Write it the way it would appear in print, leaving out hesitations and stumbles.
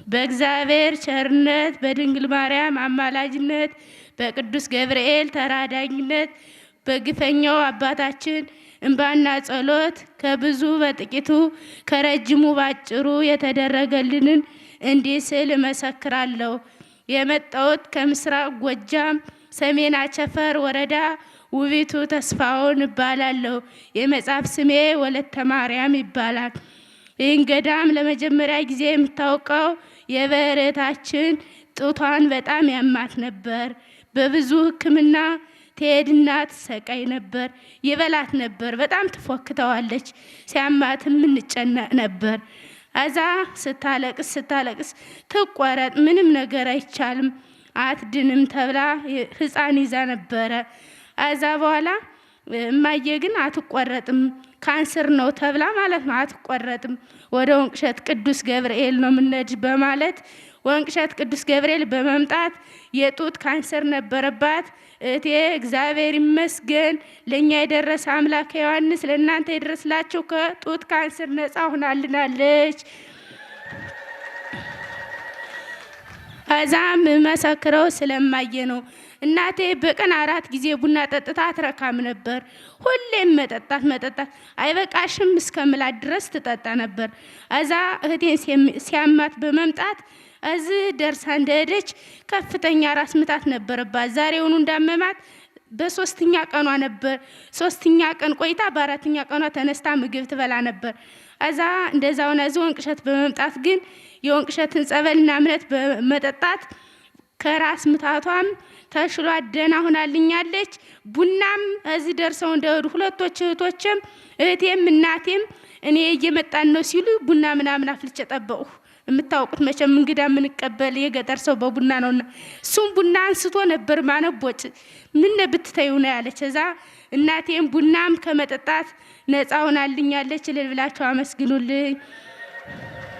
በእግዚአብሔር ቸርነት፣ በድንግል ማርያም አማላጅነት፣ በቅዱስ ገብርኤል ተራዳኝነት፣ በግፈኛው አባታችን እንባና ጸሎት ከብዙ በጥቂቱ ከረጅሙ ባጭሩ የተደረገልንን እንዲህ ስል እመሰክራለሁ። የመጣሁት ከምስራቅ ጎጃም ሰሜን አቸፈር ወረዳ ውቢቱ ተስፋውን እባላለሁ። የመጽሐፍ ስሜ ወለተ ማርያም ይባላል። ይህን ገዳም ለመጀመሪያ ጊዜ የምታውቀው የበረታችን ጡቷን በጣም ያማት ነበር። በብዙ ሕክምና ትሄድና ትሰቃይ ነበር። ይበላት ነበር። በጣም ትፎክተዋለች። ሲያማትም እንጨነቅ ነበር። እዛ ስታለቅስ ስታለቅስ ትቆረጥ፣ ምንም ነገር አይቻልም፣ አትድንም ተብላ ህፃን ይዛ ነበረ። እዛ በኋላ እማዬ ግን አትቆረጥም፣ ካንሰር ነው ተብላ ማለት ነው፣ አትቆረጥም፣ ወደ ወንቅሸት ቅዱስ ገብርኤል ነው የምንሄድ በማለት ወንቅሸት ቅዱስ ገብርኤል በመምጣት የጡት ካንሰር ነበረባት። እቴ እግዚአብሔር ይመስገን፣ ለእኛ የደረሰ አምላከ ዮሐንስ ለእናንተ የደረስላችሁ፣ ከጡት ካንሰር ነፃ ሆናልናለች። ከዛም መሰክረው ስለማየ ነው። እናቴ በቀን 4 ጊዜ ቡና ጠጥታ አትረካም ነበር። ሁሌም መጠጣት መጠጣት፣ አይበቃሽም እስከምላት ድረስ ትጠጣ ነበር። እዛ እህቴን ሲያማት በመምጣት እዚህ ደርሳ እንደሄደች ከፍተኛ ራስ ምታት ነበረባት። ዛሬውኑ እንዳመማት በሶስተኛ ቀኗ ነበር። 3ኛ ቀን ቆይታ በአራተኛ ቀኗ ተነስታ ምግብ ትበላ ነበር። እዛ እንደዛው እዚህ ወንቅሸት በመምጣት ግን የወንቅሸትን ጸበልና እምነት በመጠጣት ከራስ ምታቷም ተሽሏት ደህና ሆናልኛለች። ቡናም እዚህ ደርሰው እንደሄዱ ሁለቶች እህቶችም እህቴም እናቴም እኔ እየመጣን ነው ሲሉ ቡና ምናምን አፍልቼ ጠበቅሁ። የምታውቁት መቼም እንግዳ የምንቀበል የገጠር ሰው በቡና ነውና እሱም ቡና አንስቶ ነበር ማነቦጭ፣ ምን ብትተዩ ነው ያለች። እዛ እናቴም ቡናም ከመጠጣት ነፃ ሆናልኛለች። እልል ብላችሁ አመስግኑልኝ።